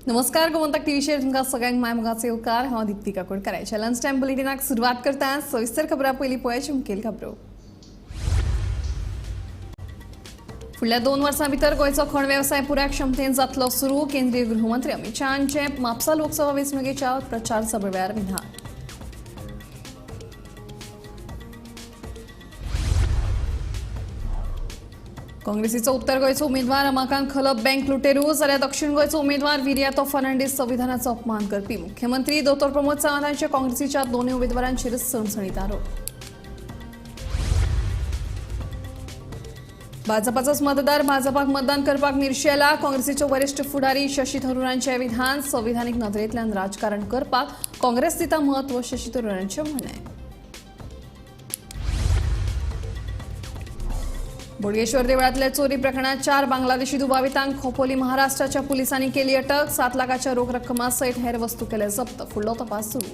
नमस्कार, गोमंतक टीव्हीचेर तुमकां सगळ्यांक माय मुखाचो येवकार. हांव दिप्ती काकोडकार. लंच टायम बुलेटिनाक सुरवात करता. सविस्तर खबरां पयलीं पळयाची मुखेल खबरो. फुडल्या 2 वर्सां भितर गोंयचो खण वेवसाय पुराय क्षमतेन जातलो सुरू. केंद्रीय गृहमंत्री अमित शाह हांचे म्हापसा लोकसभा वेंचणुकेच्या प्रचार सभे वेळार विधान. काँग्रेसीचो उत्तर गोंयचो उमेदवार रमाकांत खलप बँक लुटेरू, जाल्यार दक्षिण गोंयचो उमेदवार विरियातो फर्नांडीस संविधानाचो अपमान करपी. मुख्यमंत्री दोतोर प्रमोद सावंत हांचे काँग्रेसीच्या दोनूय उमेदवारांचेर सणसणीत आरोप. भाजपाचोच मतदार भाजपाक मतदान करपाक निर्शेला. काँग्रेसीचो वरिश्ठ फुडारी शशी थरूरांचें विधान. संविधानीक नदरेंतल्यान राजकारण करपाक काँग्रेस दिता म्हत्व, शशी थरूरांचें म्हणणें. बोडगेश्वर देवळांतल्या चोरी प्रकरणात 4 बांगलादेशी दुबावितांक खोपोली महाराष्ट्राच्या पुलिसांनी केली अटक. 7 लाखाच्या रोख रक्कमा सयत हेर वस्तू केले जप्त. फुडलो तपास सुरू.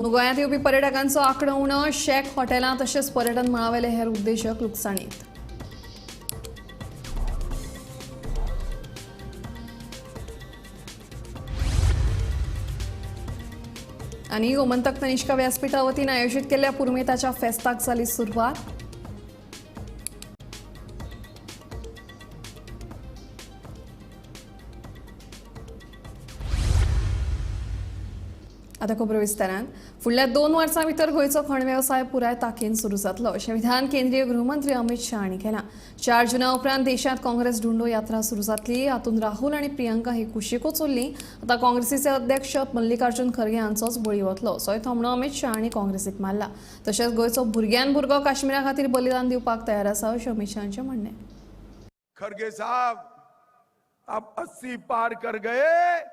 गोंयांत येवपी पर्यटकांचो आंकडो उणो. शॅक हॉटेलां तशेंच पर्यटन मळावेले हेर उद्देजक लुकसाणीत. आनी गोमंतक तनिष्का व्यासपीठा वतीन आयोजीत केल्ल्या पुरुमेताच्या फेस्ताक जाली सुरवात. आता खबरो विस्तारान. फुडल्या 2 वर्सां भितर गोंयचो खण वेवसाय पुराय ताकीन सुरू जातलो अशें विधान केंद्रीय गृहमंत्री अमित शाह हांणी केलां. 4 जुना उपरांत देशांत काँग्रेस ढुंडो यात्रा सुरू जातली. हातूंत राहुल आनी प्रियंका ही कुशीकूच उरली. आतां काँग्रेसीचे अध्यक्ष मल्लिकार्जुन खरगे हांचोच बळी वतलो असोय थोमणो अमित शाह हांणी काँग्रेसीक मारला. तशेंच गोंयचो भुरग्यान भुरगो काश्मीरा खातीर बलिदान दिवपाक तयार आसा अशें अमित शाह हांचें म्हणणें. खरगे साहब आप 80 पार कर गए,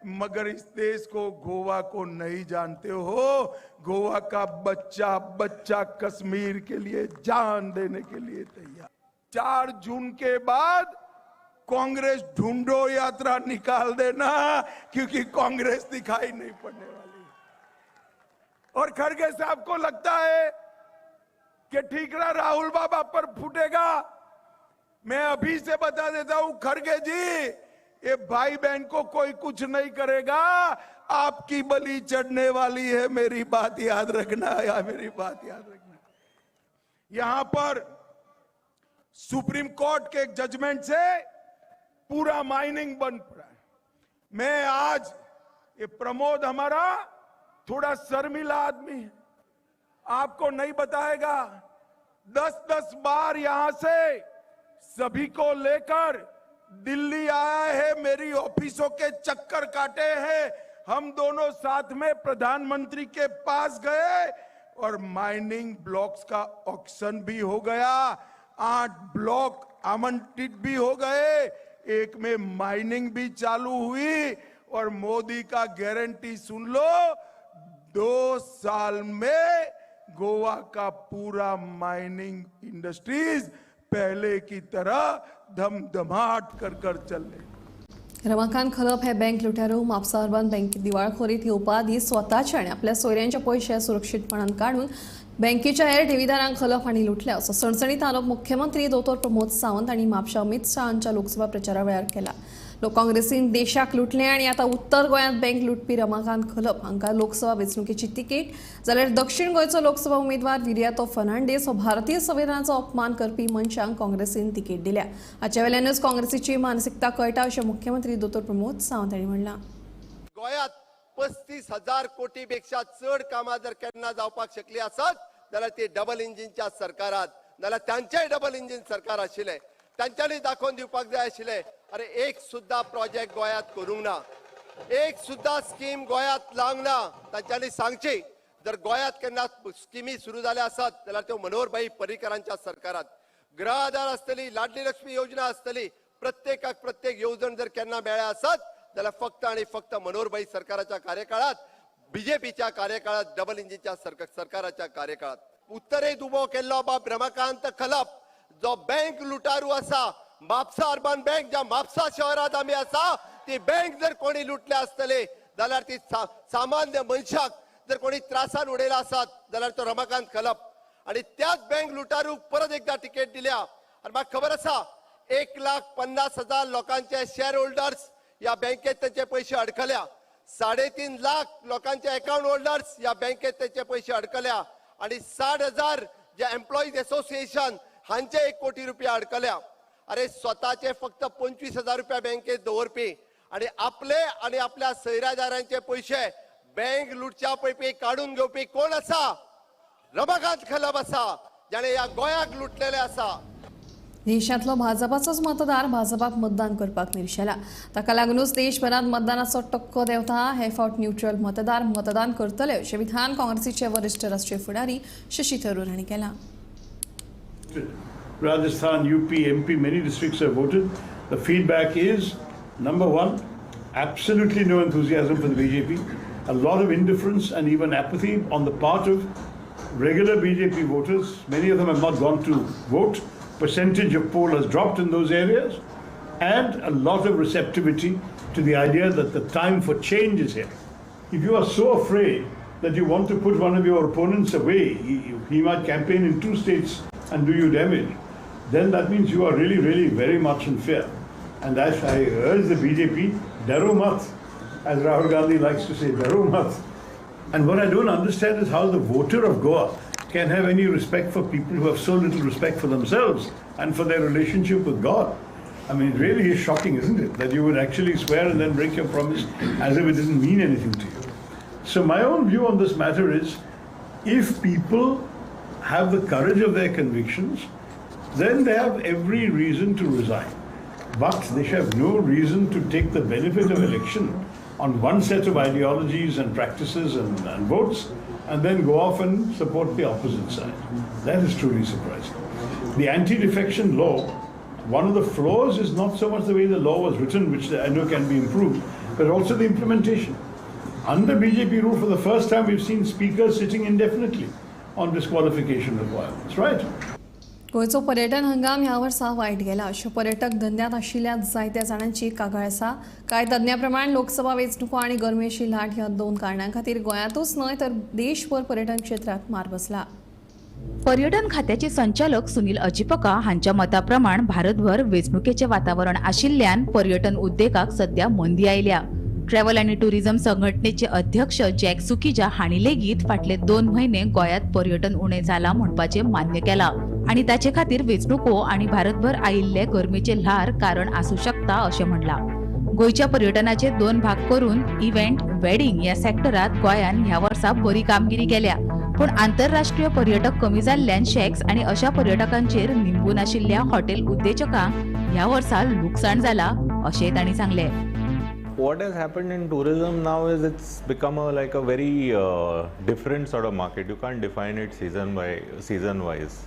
मगर इस देश को, गोवा को नहीं जानते हो. गोवा का बच्चा बच्चा कश्मीर के लिए जान देने के लिए तैयार. 4 जून के बाद कांग्रेस ढूंढो यात्रा निकाल देना, क्योंकि कांग्रेस दिखाई नहीं पड़ने वाली. और खड़गे साहब को लगता है कि ठीकरा राहुल बाबा पर फूटेगा. मैं अभी से बता देता हूं खड़गे जी, ये भाई बहन को कोई कुछ नहीं करेगा, आपकी बलि चढ़ने वाली है. मेरी बात याद रखना, या मेरी बात याद रखना. यहां पर सुप्रीम कोर्ट के एक जजमेंट से पूरा माइनिंग बंद पड़ा है. मैं आज, ये प्रमोद हमारा थोड़ा शर्मिला आदमी है, आपको नहीं बताएगा. 10-10 बार यहां से सभी को लेकर दिल्ली आया है, मेरी ऑफिसों के चक्कर काटे हैं. हम दोनों साथ में प्रधानमंत्री के पास गए और माइनिंग ब्लॉक्स का ऑक्शन भी हो गया. 8 ब्लॉक आवंटित भी हो गए, एक में माइनिंग भी चालू हुई. और मोदी का गारंटी सुन लो, 2 साल में गोवा का पूरा माइनिंग इंडस्ट्रीज पहले की तरह धमधमाट कर कर चलने. रमाकांत खलप हे बँक लुटेरू म्हापसा अर्बन बँकेत दिवाळखोरीत येवपा आदीं स्वताचे आनी आपल्या सोयऱ्यांचे पयशे सुरक्षीतपणान काडून बँकेच्या हेर ठेवीदारांक खलप हांणी लुटल्या असो सणसणीत आरोप मुख्यमंत्री दोतोर प्रमोद सावंत आनी म्हापशा अमित शाह हांच्या लोकसभा प्रचारा वेळार केला. काँग्रेसीन देशाक लुटले आनी आतां उत्तर गोंयांत बँक लुटपी रमाकांत खलप हांकां लोकसभा वेंचणुकेची तिकेट, जाल्यार दक्षिण गोंयचो लोकसभा उमेदवार विरियातो फर्नांडीस हो भारतीय संविधानाचो अपमान करपी मनशांक काँग्रेसीन तिकेट दिल्या. हाचे वेल्यानूच काँग्रेसीची मानसिकता कळटा अशें मुख्यमंत्री दोतोर प्रमोद सावंत हांणी म्हणलां. गोंयांत 35,000 कोटी पेक्षा चड कामां जर केन्ना जावपाक शकली आसत जाल्यार ती डबल इंजिनच्या सरकारात, जाल्यार तांचेय डबल इंजिन सरकार आशिल्लें, तांच्यांनी दाखोवन दिवपाक जाय आशिल्लें. अरे एक सुद्धा प्रोजेक्ट गोंयांत करूंक ना, एक सुद्धा स्कीम गोंयांत लावंक ना. तांच्यांनी सांगची, जर गोंयांत केन्ना स्किमी सुरू जाल्या आसत जाल्यार त्यो मनोहरभाई पर्रीकरांच्या सरकारात. गृह आधार आसतली, लाडली लक्ष्मी योजना आसतली, प्रत्येकाक प्रत्येक येवजण जर केन्ना मेळ्ळ्या आसत जाल्यार फक्त आनी फक्त मनोहरभाई सरकाराच्या कार्यकाळात, बीजेपीच्या कार्यकाळात, डबल इंजिनच्या सरकाराच्या कार्यकाळात. उत्तरेत उबो केल्लो बाब रमाकांत खलप जो बँक लुटारू आसा, म्हापसा अर्बन बँक ज्या म्हापसा शहरात आमी आसा ती बँक जर कोणी लुटल्या आसतली जाल्यार ती सामान्य मनशाक जर कोणी त्रासान उडयला आसत जाल्यार तो रमाकांत खलप. आणि त्याच बँक लुटारूक परत एकदा तिकेट दिल्या. आनी म्हाका खबर आसा 1,50,000 लोकांचे शेअर होल्डर्स ह्या बँकेत तेंचे पयशे अडकल्या, 3.5 लाख लोकांचे अकाउंट होल्डर्स ह्या बँकेत तेंचे पयशे अडकल्या आनी 60,000 जे एम्प्लॉईज असोसिएशन हांचे 1 कोटी रुपया अडकल्या. अरे स्वताचे फक्त 25,000 रुपया बँकेत दवरपी आनी आपले आनी आपल्या सैरादारांचे पयशे बँक लुटच्या पयपी काडून घेवपी कोण आसा? रमाकांत खलप आसा, जाणे ह्या गोंयाक लुटलेले आसा. देशांतलो भाजपाचोच मतदार भाजपाक मतदान करपाक निर्शेला. ताका लागूनच देशभरांत मतदानाचो टक्को देंवता. हे फावट न्यूट्रल मतदार मतदान करतले अशें विधान काँग्रेसीचे वरिश्ठ राष्ट्रीय फुडारी शशी थरूर हांणी केलां. Rajasthan, UP, MP, many districts have voted. The feedback is, number one, absolutely no enthusiasm for the BJP, a lot of indifference and even apathy on the part of regular BJP voters. Many of them have not gone to vote. Percentage of poll has dropped in those areas, and a lot of receptivity to the idea that the time for change is here. If you are so afraid that you want to put one of your opponents away, he might campaign in 2 states and do you damage, then that means you are really, really very much in fear. And that I urge the BJP, daro mat, as Rahul Gandhi likes to say, daro mat. And what I don't understand is how the voter of Goa can have any respect for people who have so little respect for themselves and for their relationship with God. I mean, it really is shocking, isn't it? That you would actually swear and then break your promise as if it didn't mean anything to you. So my own view on this matter is, if people have the courage of their convictions, then they have every reason to resign. But they should have no reason to take the benefit of election on one set of ideologies and practices and votes, and then go off and support the opposite side. That is truly surprising. The anti-defection law, one of the flaws is not so much the way the law was written, which I know can be improved, but also the implementation. Under BJP rule, for the first time, we've seen speakers sitting indefinitely on disqualification requirements, right? गोंयचो पर्यटन हंगाम ह्या वर्सा वायट गेला. अश्यो पर्यटक धंद्यांत आशिल्ल्या जायत्या जाणांची कागाळ आसा. कांय तज्ञां प्रमाण लोकसभा वेंचणुको आनी गरमेची लाट ह्या 2 कारणां खातीर गोंयांतूच न्हय तर देशभर पर्यटन क्षेत्रांत मार बसला. पर्यटन खात्याचे संचालक सुनील अजिपका हांच्या मता प्रमाण भारतभर वेंचणुकेचें वातावरण आशिल्ल्यान पर्यटन उद्देगाक सध्या मंदी आयल्या. ट्रॅव्हल आनी टुरिझम संघटनेचे अध्यक्ष जॅक सुखिजा हांणी लेगीत फाटले 2 म्हयने गोंयांत पर्यटन उणें जालां म्हणपाचें मान्य केलां आनी ताचे खातीर वेंचणुको आनी भारतभर आयिल्ले गरमेचे ल्हार कारण आसूं शकता अशें म्हणलां. गोंयच्या पर्यटनाचे 2 भाग करून इव्हेंट, वेडिंग ह्या सेक्टरात गोंयान ह्या वर्सा बरी कामगिरी केल्या, पूण आंतरराष्ट्रीय पर्यटक कमी जाल्ल्यान शॅक्स आनी अशा पर्यटकांचेर निंबून आशिल्ल्या हॉटेल उद्देजकांक ह्या वर्सा लुकसाण जाला अशें तांणी सांगलें. What has happened in tourism now is it's become a very different sort of market. You can't define it season wise.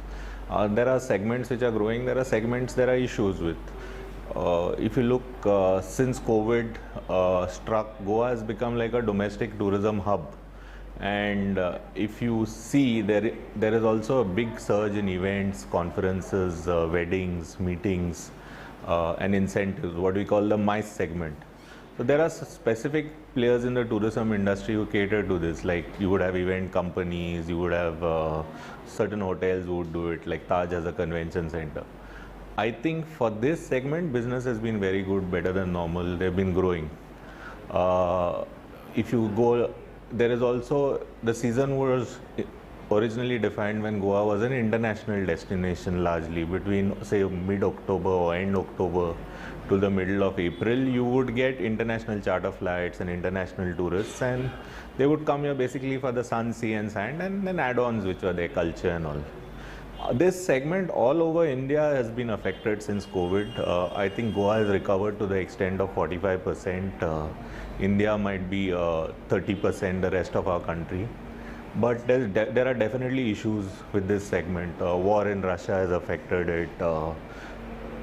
There are segments which are growing, there are segments there are issues with. If you look, since COVID struck, Goa has become like a domestic tourism hub. And if you see, there is also a big surge in events, conferences, weddings, meetings, and incentives, what we call the MICE segment. So there are specific players in the tourism industry who cater to this. Like you would have event companies, you would have certain hotels who would do it, like Taj has a convention center. I think for this segment, business has been very good, better than normal. They've been growing. If you go, there is also, the season was originally defined when Goa was an international destination largely. Between say mid-October or end October to the middle of April, you would get international charter flights and international tourists, and they would come here basically for the sun, sea and sand, and then add-ons which were their culture and all. This segment all over India has been affected since COVID. I think Goa has recovered to the extent of 45%. India might be 30%, the rest of our country. But there are definitely issues with this segment. War in Russia has affected it.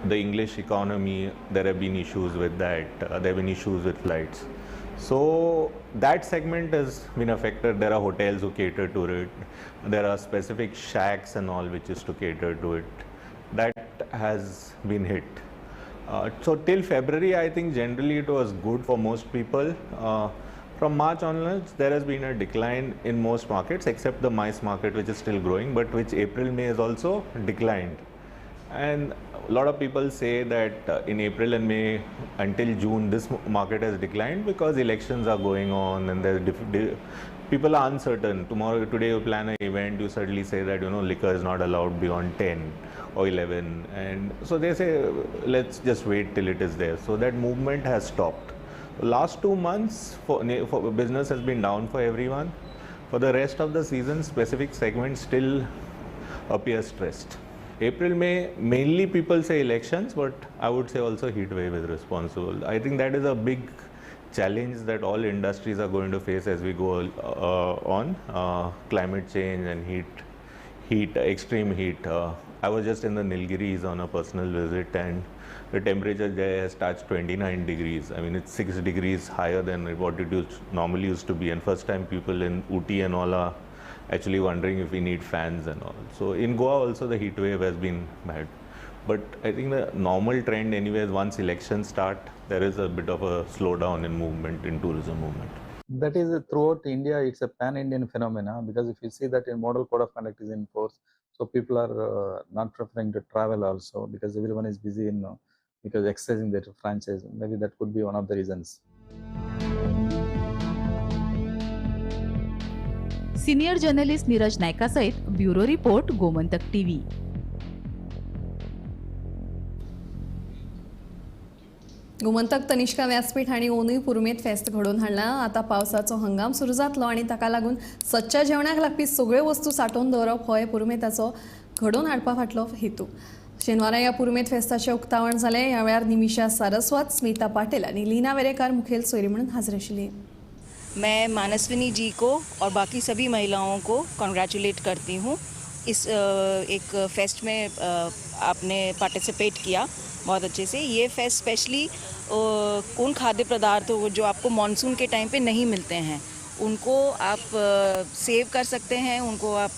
The English economy, there have been issues with that. There have been issues with flights. So that segment has been affected. There are hotels who cater to it. There are specific shacks and all which is to cater to it. That has been hit. So till February, I think generally it was good for most people. From March onwards, there has been a decline in most markets except the MICE market, which is still growing, but which April, May has also declined. And a lot of people say that in April and May until June, this market has declined because elections are going on and there's people are uncertain. Tomorrow, today you plan an event, you suddenly say that, you know, liquor is not allowed beyond 10 or 11. And so they say, let's just wait till it is there. So that movement has stopped. The last 2 months for business has been down for everyone. For the rest of the season, specific segments still appear stressed. April, May, mainly people say elections, but I would say also heat wave is responsible. I think that is a big challenge that all industries are going to face as we go on. Climate change and heat, extreme heat. I was just in the Nilgiris on a personal visit, and the temperature there has touched 29 degrees. I mean, it's 6 degrees higher than what it normally used to be. And first time people in Ooty and all are actually wondering if we need fans and all. So in Goa also the heat wave has been bad. But I think the normal trend anyways, once elections start, there is a bit of a slowdown in movement, in tourism movement. That is throughout India, it's a pan-Indian phenomena, because if you see that a model code of conduct is in force, so people are not preferring to travel also, because everyone is busy in because exercising their franchise. Maybe that could be one of the reasons. Senior journalist Neeraj Nayka सहित bureau report, Gomantak TV. Gomantak Tanishka व्यासपीठ आनी ओनूय पुरुमेत फेस्त घडोवन हाडलां. आतां पावसाचो हंगाम सुरू जातलो आनी ताका लागून सदच्या जेवणाक लागपी सगळ्यो वस्तू सांठोवन दवरप हो पुरुमेताचो घडोवन हाडपा फाटलो हेतू. शेनवारा ह्या पुरुमेत फेस्ताचें उक्तावण जालें. ह्या वेळार निमिषा सारस्वत, स्मिता पाटील आनी लीना वेरेकार मुखेल सोयरी म्हणून हाजीर आशिल्ली. मैं मानस्विनी जी को और बाकी सभी महिलाओं को कॉन्ग्रेचुलेट करती हूँ. इस एक फेस्ट में आपने पार्टिसिपेट किया बहुत अच्छे से. ये फेस्ट स्पेशली उन खाद्य पदार्थों जो आपको मानसून के टाइम पे नहीं मिलते हैं उनको आप सेव कर सकते हैं. उनको आप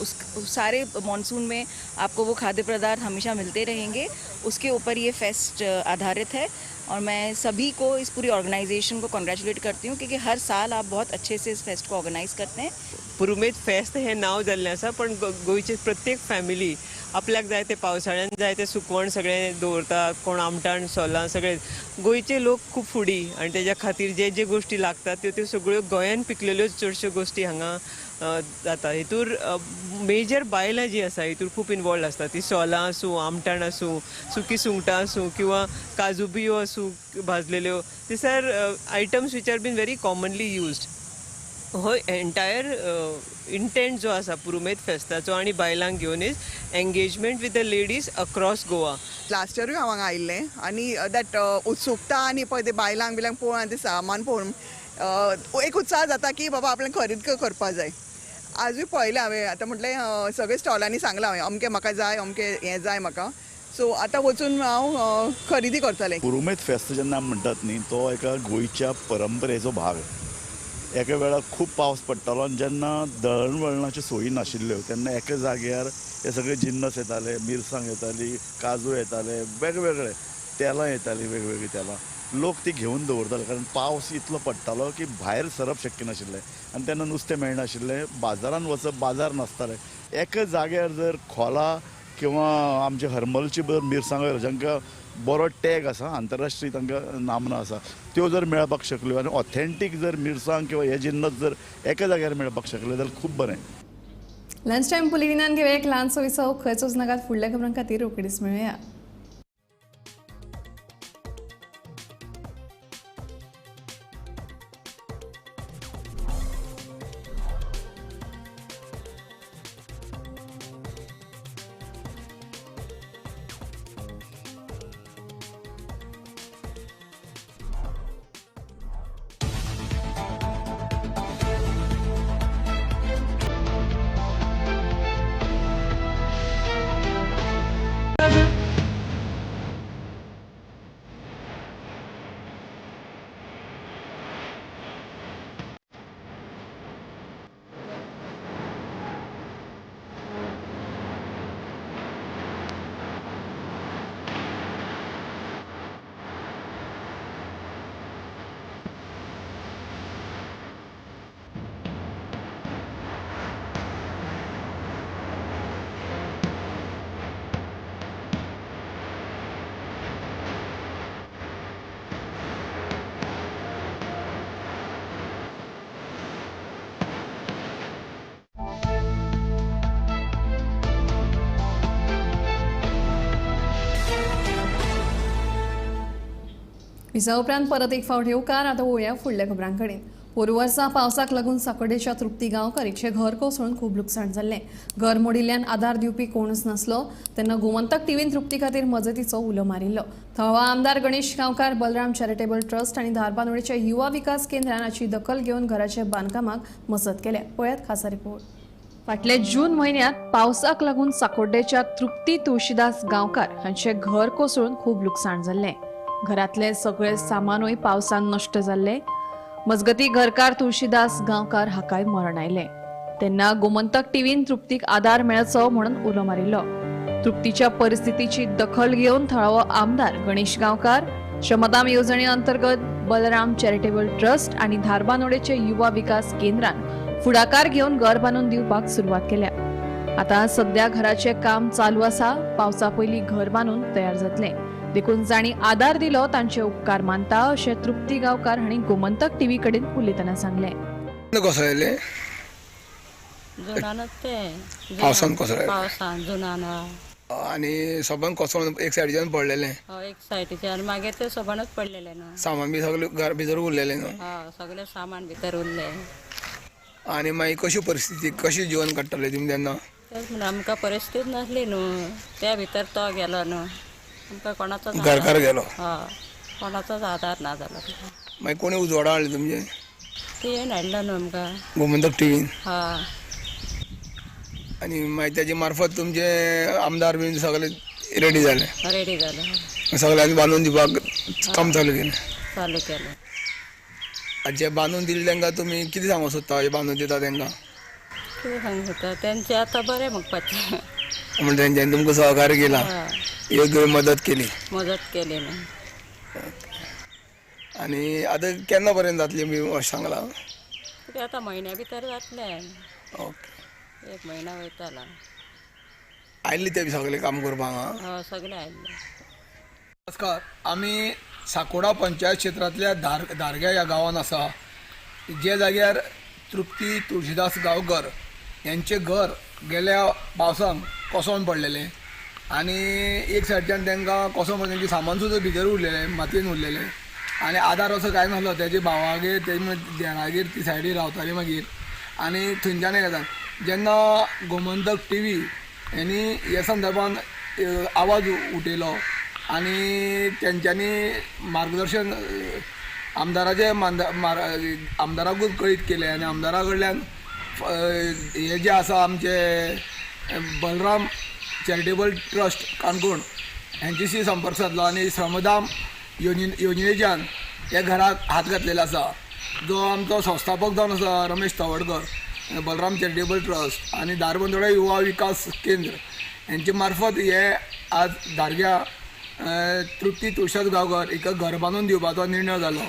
उस सारे मानसून में आपको वो खाद्य पदार्थ हमेशा मिलते रहेंगे. उसके ऊपर ये फेस्ट आधारित है और मैं सभी को, इस पूरी ऑर्गेनाइजेशन को कॉन्ग्रेचुलेट करती हूँ क्योंकि हर साल आप बहुत अच्छे से इस फेस्ट को ऑर्गेनाइज करते हैं. पुरुमेत फेस्त हें नांव जाल्लें आसा, पण गोंयची प्रत्येक फॅमिली आपल्याक जाय ते पावसाळ्यान जाय ते सुकवण सगळें दवरता. कोण आमटाण, सोलां, सगळें. गोंयचे लोक खूब फुडी आनी तेज्या खातीर जे जे गोश्टी लागतात त्यो त्यो सगळ्यो गोंयान पिकलेल्यो चडश्यो गोश्टी हांगा जाता. हितूर मेजर बायलां जीं आसा हितूर खूब इनवॉल्व आसता. ती सोलां आसूं, आमटाण आसूं, सुकी सुंगटां आसूं किंवा काजू बियो आसूं भाजलेल्यो. These are items which are been very commonly used. हो एंटायर इंटेंट जो आसा पुरुमेत फेस्ताचो आनी बायलांक घेवन is engagement with the ladies across Goa. Last इयरूय हांव हांगा आयिल्लें आनी that उत्सुकता आनी पळय ते बायलांक बिलांक पळोवन आनी ते सामान पळोवन एक उत्साह जाता की बाबा आपणें खरेदी करपा जाय. आजूय पळयलें हांवें, आतां म्हटलें सगळे स्टॉलांनी सांगलां हांवें अमकें म्हाका जाय, अमकें हें जाय म्हाका. सो आतां वचून हांव खरेदी करतलें. पुरुमेत फेस्त जेन्ना म्हणटात न्ही, तो एका गोंयच्या परंपरेचो भाग. एका वेळार खूब पावस पडटालो आनी जेन्ना दळणवळणाच्यो सोयी नाशिल्ल्यो तेन्ना एका जाग्यार हे सगळे जिन्नस येताले, मिरसांग येताली, काजू येताले, वेगवेगळे तेलां येतालीं, वेगवेगळीं तेलां लोक ती घेवन दवरताले, कारण पावस इतलो पडटालो की भायर सरप शक्य नाशिल्लें आनी तेन्ना नुस्तें मेळनाशिल्लें, बाजारान वचप, बाजार नासताले. एका जाग्यार जर खोला किंवा आमचे हरमलची जर मिरसांगो जांकां बरो टॅग आसा, आंतरराष्ट्रीय तांकां नामना आसा, त्यो जर मेळपाक शकल्यो आनी ऑथेंटीक जर मिरसांग किंवा हे जिन्नस जर एका जाग्यार मेळपाक शकले जाल्यार खूब बरें. लंच टायम बुलेटिनान घेवया एक ल्हानसो विसव. खंयच वचनाकात, फुडल्या खबरां खातीर रोखडीच मेळुया. विजा उपरांत परत एक फावट येवकार. आतां वळया फुडल्या खबरां कडेन. पोरूं वर्सा पावसाक लागून साकोड्डेच्या तृप्ती गांवकर हिचें घर कोसळून खूब लुकसाण जाल्लें. घर मोडिल्ल्यान आदार दिवपी कोणूच नासलो तेन्ना गोमंतक टीव्हीन तृप्ती खातीर मजतीचो उलो मारिल्लो. थळावा आमदार गणेश गांवकार, बलराम चॅरिटेबल ट्रस्ट आनी धारबांदोडेच्या युवा विकास केंद्रान हाची दखल घेवन घराच्या बांदकामाक मजत केल्या. पळयात खासा रिपोर्ट. फाटल्या जून म्हयन्यांत पावसाक लागून साकोड्डेच्या तृप्ती तुळशीदास गांवकार हांचें घर कोसळून खूब लुकसाण जाल्लें. घरांतलें सगळें सामानूय पावसान नश्ट जाल्लें. मजगती घरकार तुळशीदास गांवकार हाकाय मरण आयलें. तेन्ना गोमंतक टीव्हीन तृप्तीक आदार मेळचो म्हणून उलो मारिल्लो. तृप्तीच्या परिस्थितीची दखल घेवन थळावो आमदार गणेश गांवकार, श्रमदान येवजणे अंतर्गत बलराम चॅरिटेबल ट्रस्ट आनी धारबांदोडेचे युवा विकास केंद्रान फुडाकार घेवन घर बांदून दिवपाक सुरवात केल्या. आतां सद्या घराचें काम चालू आसा. पावसा पयलीं घर बांदून तयार जातलें. देखून जांणी आदार दिलो तांचे उपकार मानता अशें तृप्ती गांवकार हांणी गोमंतक टीव्ही कडेन उलयतना सांगलें. कोसळ्ळें जुनानच तें पावसान कोसळ्ळें, पावसान जुनान आनी सोबन कोसळून एक सायडीच्यान पडलेलें, एक सायडीच्यान मागीर तें सोबनच पडलेलें न्हू. सामान बी सगळें घर भितर उरलेलें न्हू. हय, सगळें सामान भितर उरलें. आनी मागीर कशी परिस्थिती, कशी जिवन काडटाले तुमी तेन्ना? तेच म्हणून आमकां परिस्थिती नासली न्हू, त्या भितर तो गेलो न्हू, आमकां कोणाचोच घरकार गेलो. हय, कोणाचोच आदार ना जालो. मागीर कोणी उजवाडा हाडले तुमचे? टिव्हीन हाडलो न्हू आमकां, गोमंतक टिव्हीन. हय. आनी मागीर तेजे मार्फत तुमचे आमदार बीन सगळे रेडी जाले? रेडी जाले, सगळ्यांनी बांदून दिवपाक काम चालू केलें. चालू केलें. जे बांदून दिले तांकां तुमी कितें सांगूंक सोदता? हे बांदून दिता तांकां कितें सांगूंक सोदता? तेंचें आतां बरें म्हणपाचें, म्हणजे तेंच्यांनी तुमकां सहकार्य केलां, योग्य मदत केली. मदत केली न्हू. आनी आतां केन्ना पर्यंत जातली अशें सांगलां? कितें आतां म्हयन्या भितर जातलें. ओके, एक म्हयनो वयतालो. आयले ते सगळे काम करपाक? हय, सगळे आयले. नमस्कार, आमी साकोडा पंचायत क्षेत्रांतल्या धारग्या ह्या गांवांत आसा, जे जाग्यार तृप्ती तुळशीदास गांवकर यांचें घर गेल्या पावसांत कोसळून पडलेलें आनी एक सायडच्यान तांकां कोसळून पडलें, तेंचें सामान सुद्दां भितर उरलेलें, मातयेन उरलेलें आनी आदार असो कांय नासलो. तेजे भावागेर, तेजे देरागेर ती सायडीर रावताली मागीर आनी थंयच्यान येता. जेन्ना गोमंतक टीव्ही यांनी ह्या संदर्भान आवाज उठयलो आनी तेंच्यांनी मार्गदर्शन आमदाराचे आमदाराकूच कळीत केलें आनी आमदारा कडल्यान हे जे आसा आमचे बलराम चॅरिटेबल ट्रस्ट काणकोण हेंच्याशी संपर्क सादलो आनी श्रमदान योजनेच्यान ह्या घराक हात घातलेलो आसा. जो आमचो संस्थापक जावन आसा रमेश तवडकर, बलराम चॅरिटेबल ट्रस्ट आनी धारबांदोडा युवा विकास केंद्र हेंचे मार्फत हे आज धारग्या तृप्ती तुळशाद गांवकर हिका घर बांदून दिवपाचो निर्णय जालो.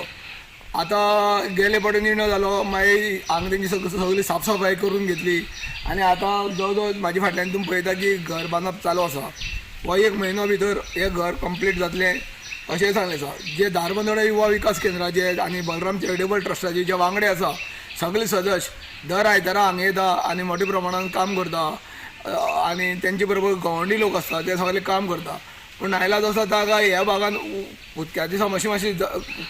आतां गेले फावटी निर्णय जालो, मागीर हांगा तेंची सगळी साफसफाय करून घेतली आनी आतां जवळ जवळ म्हाजे फाटल्यान तुमी पळयता की घर बांदप चालू आसा. हो एक म्हयनो भितर हें घर कंप्लीट जातलें अशें सांगलें आसा. जे धारबांदोडा युवा विकास केंद्राचे आनी बलराम चॅरिटेबल ट्रस्टाचे जे वांगडे आसा सगळे सदस्य दर आयतारा हांगा येता आनी मोठ्या प्रमाणान काम करता आनी तेंचे बरोबर गवंडी लोक आसता, ते सगळे काम करता. पूण नायलाज आसा ताका ह्या भागान उदकाची समस्या मातशी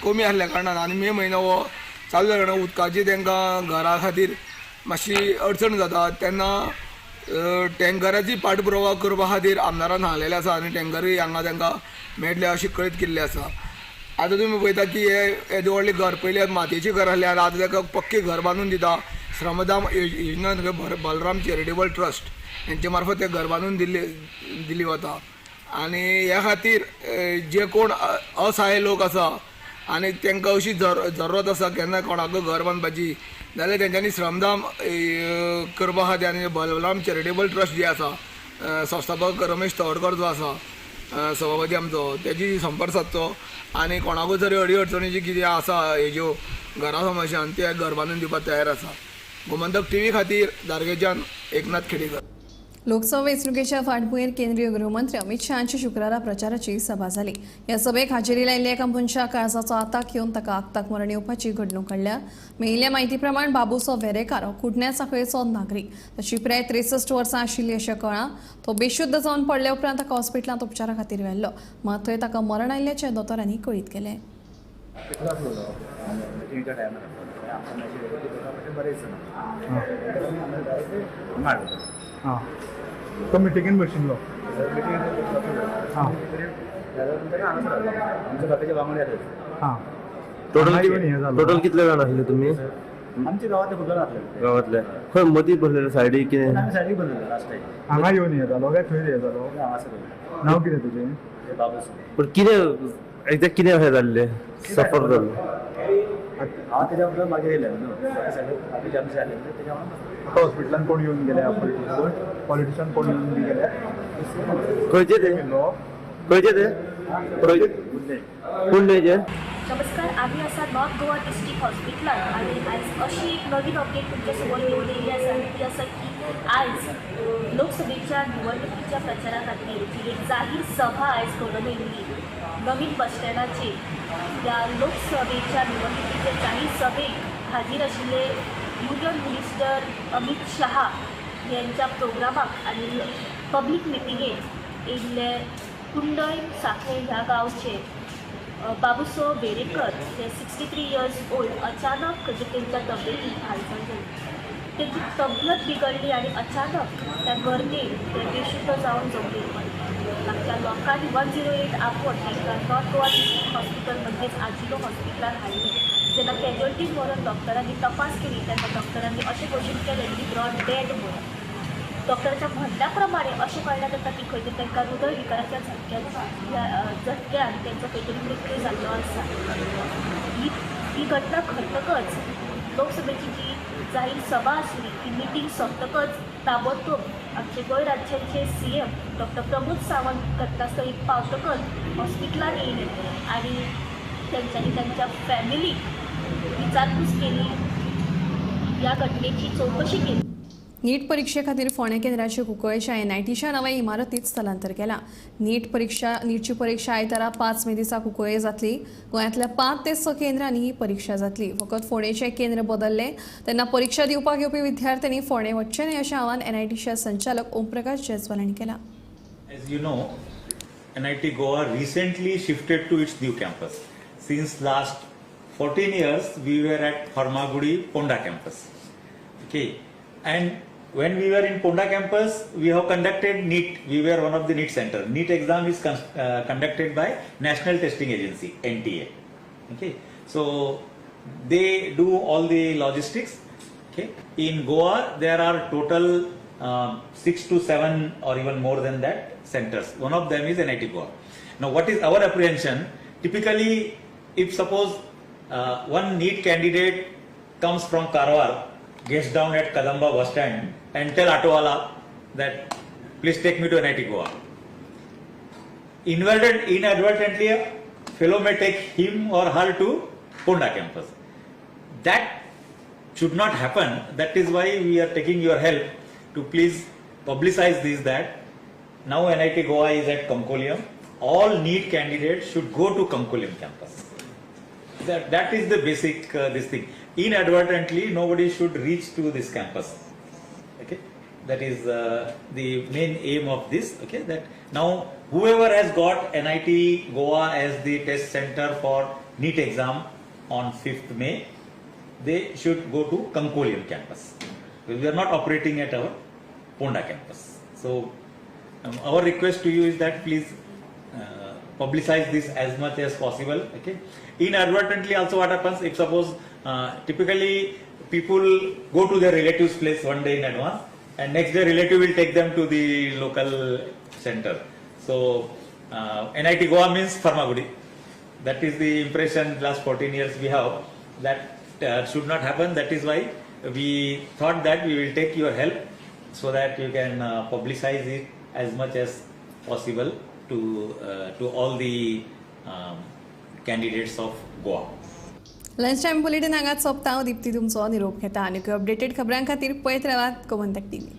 कमी आसल्या कारणान आनी मे म्हयनो हो चालू जाल्या कारणान उदकाची तांकां घरा खातीर मातशी अडचण जाता. तेन्ना टँकराची पाठपुरावा करपा खातीर आमदारान सांगलेलें आसा आनी टँकरूय हांगा तांकां मेळटले अशें कळीत केल्लें आसा. आतां तुमी पळयता की हे येदें व्हडलें घर पयलीं मातयेचें घर आसलें आनी आतां ताका पक्कें घर बांदून दिता. श्रमदान योजना बलराम चॅरिटेबल ट्रस्ट हेंचे मार्फत तें घर बांदून दिल्ली वता आनी ह्या खातीर जे कोण असहाय लोक आसा आनी तांकां अशी जरूरत आसा केन्ना कोणाक घर बांदपाची जाल्यार तेंच्यांनी श्रमदान करपा खातीर आनी बलराम चॅरिटेबल ट्रस्ट जे आसा, संस्थापक रमेश तवडकर जो आसा सभापती आमचो, तेजी संपर्क सादचो आनी कोणाकूय जर अडी अडचणीची कितें आसा हेज्यो घरा समस्यान ते घर बांदून दिवपाक तयार आसा. गोमंतक टीव्ही खातीर धारगेच्यान एकनाथ खेडेकर. लोकसभा वेंचणुकेच्या फाटभुंयेर केंद्रीय गृहमंत्री अमित शहा हांची शुक्रारा प्रचाराची सभा जाली. ह्या सभेक हाजेरी लायिल्ल्या एका मनशाक काळजाचो आताक येवन ताका आक्ताक मरण येवपाची घडणूक घडल्या. मेळिल्ल्या म्हायती प्रमाण बाबूसो वेरेकार हो कुडण्या सांखळेचो नागरीक. ताची पिराय 63 वर्सां आशिल्ली अशें कळ्ळां. तो बेशुद्ध जावन पडले उपरांत ताका हॉस्पिटलांत उपचारा खातीर व्हेल्लो, मात थंय ताका मरण आयिल्ल्याचें दोतोरांनी कळीत केलें. हां, तो मिटिंगेन बशिल्लो. हां हां, टोटल कितले जाण आसले तुमी? आमच्या गांवांतले खूब जाण आसले. गांवांतले खंय मदीं बसलेले सायडीक कितें? सायडीक बसलेले लास्ट टायम. हांगा येवन हें जालो काय थंय हें जालो? नांव कितें तुजें? पण कितें एक्झॅक्ट कितें अशें जाल्लें सफर जाल्लो? हांव तेज्या बरोबर मागीर येयलें न्हू, बाकीचे आमचे जाले तेज्या वांगडा. हॉस्पिटलान कोण येवन गेले? पॉलिटिशन कोण येवन बी गेले? खंयचे ते? खंयचे ते? कुंडयचे? नमस्कार, आमी आसा नॉर्थ गोवा डिस्ट्रिक्ट हॉस्पिटलान आनी आयज अशी एक नवीन अपडेट तुमच्या समोर घेवन येयल्ली आसा ती आसा की आयज लोकसभेच्या निवडणुकीच्या प्रचारा खातीर जी एक जाहीर सभा आयज घडोवन येयल्ली नवीन बस स्टँडाचेर, ह्या लोकसभेच्या निवडणुकीच्या जाहीर सभेक हाजीर आशिल्ले युनियन मिनिस्टर अमीत शहा यांच्या प्रोग्रामाक आनी पब्लीक मिटिंगेक येयल्ले कुंडय साखळे ह्या गांवचे बाबुसो वेरेकर हे 63 इयर्स ओल्ड अचानक तेंच्या तब्येतीक हालचाल जाली, तेंची तब्यत बिगडली आनी अचानक त्या गर्देन ते बेशुद्ध जावन जमनीर पडले. तांच्या लोकांनी 108 आपोवन तांकां नॉर्थ गोवा डिस्ट्रिक्ट हॉस्पिटल म्हणजेच आजिलो हॉस्पिटलान हाडली. जेन्ना कॅज्युअल्टीन व्हरून डॉक्टरांनी तपास केली तेन्ना डॉक्टरांनी अशें घोशीत केलें की ब्रॉड डेड म्हणून. डॉक्टराच्या म्हणण्या प्रमाणे अशें कळ्ळें जाता की खंय तरी तांकां हृदय विकाराच्या झटक्यान तेंचो खंय तरी मृत्यू जाल्लो आसा. ही घटना घडटकच लोकसभेची जी जाहीर सभा आसली ती मिटींग सोंपतकच ताबडतोब आमचे गोंय राज्याचे CM doctor Pramod Sawant घटनास्थळी पावतकच हॉस्पिटलान येयले आनी तेंच्यांनी तांच्या फॅमिलीक विचारपूस केली, ह्या घटनेची चवकशी केली. नीट परीक्षे खातीर फोंडें केंद्राचे कुंकळेच्या एनआयटीच्या नव्या इमारतीत स्थलांतर केलां. नीटची परीक्षा आयतारा 5 मे दिसा कुंकळे जातली. गोंयांतल्या 5 ते 6 केंद्रांनी ही परीक्षा जातली. फकत फोंडेचें केंद्र बदल्लें तेन्ना परीक्षा दिवपाक येवपी विद्यार्थ्यांनी फोंडें वचचें न्हय अशें आवाहन एनआयटीच्या संचालक ओमप्रकाश जयस्वाल हांणी केलां. As you know, NIT Goa recently shifted to its new campus. Since last 14 years, we were at Farmagudi Ponda campus. Okay. And when we were in Ponda campus, we have conducted NEET. We were one of the NEET center. NEET exam is conducted by National Testing Agency, NTA. Okay, so they do all the logistics. Okay, in Goa there are total 6 to 7 or even more than that centers. One of them is NIT Goa. Now, what is our apprehension? Typically, if suppose one NEET candidate comes from Karwar, gets down at Kadamba bus stand and tell Autowala that please take me to NIT Goa. Inadvertently, a fellow may take him or her to Ponda campus. That should not happen. That is why we are taking your help to please publicize this, that now NIT Goa is at Cuncolim. All NEET candidates should go to Cuncolim campus. That is the basic this thing. Inadvertently, nobody should reach to this campus. Okay, that is the main aim of this. Okay, that now whoever has got NIT Goa as the test center for NEET exam on 5th May, they should go to Cuncolim campus. We are not operating at our Ponda campus. So our request to you is that please publicize this as much as possible. Okay. Inadvertently also what happens, if suppose typically people go to their relatives place one day in advance and next day relative will take them to the local center. So NIT Goa means Farmagudi. That is the impression last 14 years we have. That should not happen. That is why we thought that we will take your help so that you can publicize it as much as possible to all the candidates of Goa. Lunch time bulletin हांगाच सोंपता. हांव दीप्ती तुमचो निरोप घेता. आनीक updated खबरां खातीर पळयत रावात गोमंतक टीव्ही.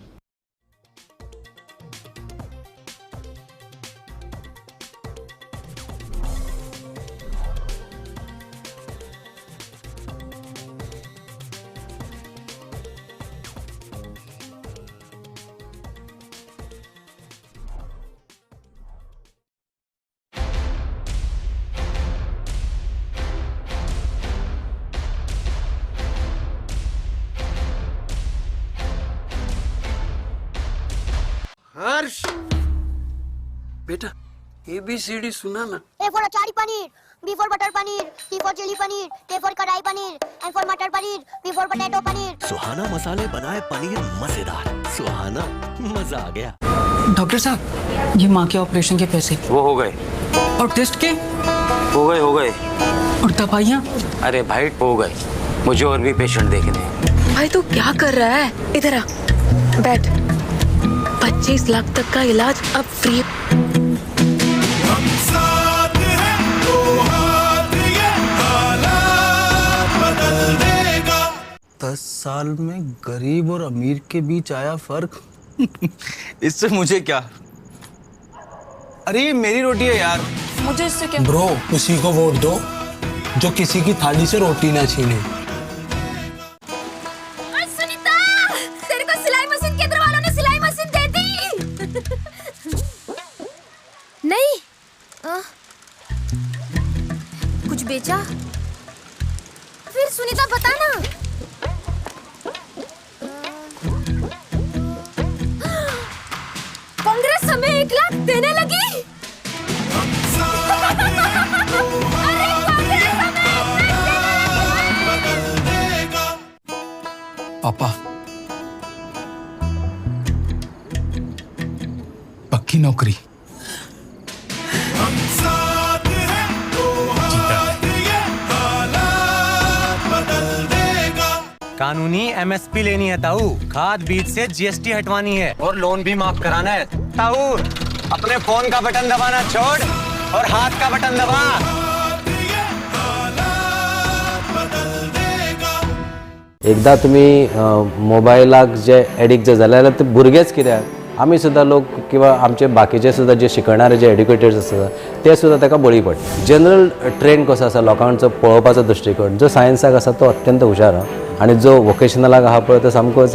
हर्ष बेटा, एबीसीडी सुना ना। A for achari paneer, B for butter paneer, C for chilli paneer, K for kadai paneer, M for matar paneer, P for potato paneer. Suhana मसाले बनाए पनीर मजेदार, सुहाना मजा आ गया। डॉक्टर साहब, ये माँ के ऑपरेशन के पैसे वो हो गए, और टेस्ट के हो गए हो गए, और दवाइयाँ, अरे भाई हो गए, मुझे और भी पेशेंट देखने हैं। भाई तू क्या कर रहा है? इधर आ, बैठ। 25 लाख तक का इलाज अब फ्री। साथ हैं तो हाथ ये हालात बदल देगा। 10 साल में गरीब और अमीर के बीच आया फर्क। इससे मुझे क्या? अरे ये मेरी रोटी है यार। मुझे इससे क्या? ब्रो, किसी को वोट दो जो किसी की थाली से रोटी ना छीने। सुनीता, तेरे को सिलाई मशीन केंद्र वालों ने सिलाई मशीन दे दी। नहीं, कुछ बेचा? फिर सुनीता बता ना। कांग्रेस हमें 1 लाख देने लगी। अरे कांग्रेस हमें 1 लाख देने लगी। पापा, पक्की नौकरी। साथ हैं तो हाथ ये हालात बदल देगा। कानूनी एमएसपी लेनी है ताऊ, खाद बीज से जीएसटी हटवानी है और लोन भी माफ कराना है ताऊ। अपने फोन का बटन दबाना छोड़ और हाथ का बटन दबा। एकदा तुम्ही मोबायलाक जे एडिक्ट जे जाले जाल्यार ते भुरगेच कित्याक, आमी सुद्दां लोक किंवा आमचे बाकीचे सुद्दां जे शिकणारे जे एड्युकेटर्स आसा ते सुद्दां ताका बळी पडटा। जनरल ट्रेंड कसो आसा लोकांचो पळोवपाचो दृश्टिकोण, जो सायन्साक आसा तो अत्यंत हुशार आहा आनी जो वोकेशनलाक आहा पळय तो सामकोच